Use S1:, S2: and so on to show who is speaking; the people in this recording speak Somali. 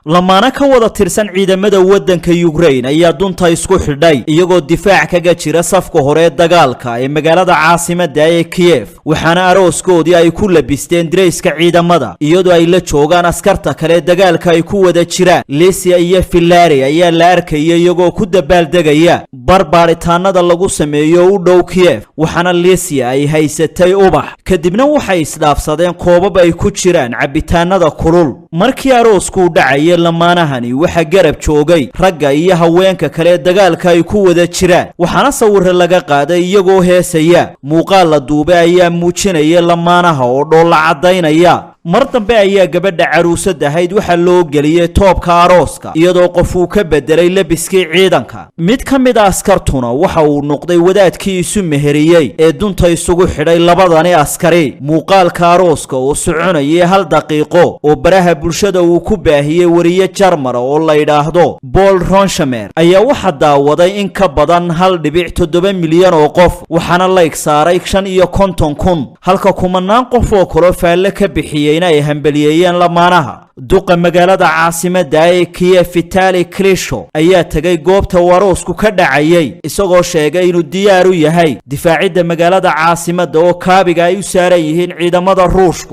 S1: Lamaana ka wada tirsan ciidamada waddanka Ukraine ayaa dunta isku xidhay, iyagoo difaac kaga jira safka hore ee dagaalka ee magaalada caasimadda ee Kiyef. Waxaana arooskoodii ay ku labisteen dirayska ciidamada, iyadoo ay la joogaan askarta kale dagaalka ay ku wada jiraan. Lesia iyo Filari ayaa la arkaya iyagoo ku dabaaldegaya bar baadhitaanada lagu sameeyo u dhow Kiyef. Waxaana Lesia ay haysatay ubax, kadibna waxay isdhaafsadeen koobab ay ku jiraan cabitaanada kulul. Markii arooskuu dhacayay, lamaanahani waxaa garab joogay ragga iyo haweenka kale dagaalka ay ku wada jiraan, waxaana sawirro laga qaaday iyagoo heesaya. Muuqaal la duubay ayaa muujinaya lamaanaha oo dhoolla caddaynaya. Mar dambe ayaa gabadha caruusad ahayd waxaa loo geliyey toobka arooska, iyadoo qof uu ka bedelay labiskii ciidanka. Mid ka mid a askartuna waxa uu noqday wadaadkii isu meheriyey ee dunta isugu xidhay labadani askari. Muuqaalka arooska oo soconayay 1 daqiiqo oo baraha bulshada uu ku baahiyey wariye Jarmara oo la yidhaahdo Paul Ronshamer ayaa waxaa daawaday in ka badan 1.7 milyan oo qof, waxaana layg saaray 55,000, halka kumanaan qof oo kaloo faalle ka bixiyey ay hambaliyeeyeen lamaanaha. Duqa magaalada caasimadda ee Kiyef, Vitali Klitschko, ayaa tegay goobta uu aroosku ka dhacayay, isagoo sheegay inuu diyaar u yahay difaacidda magaalada caasimadda oo kaabiga ay u saaran yihiin ciidamada Ruushku.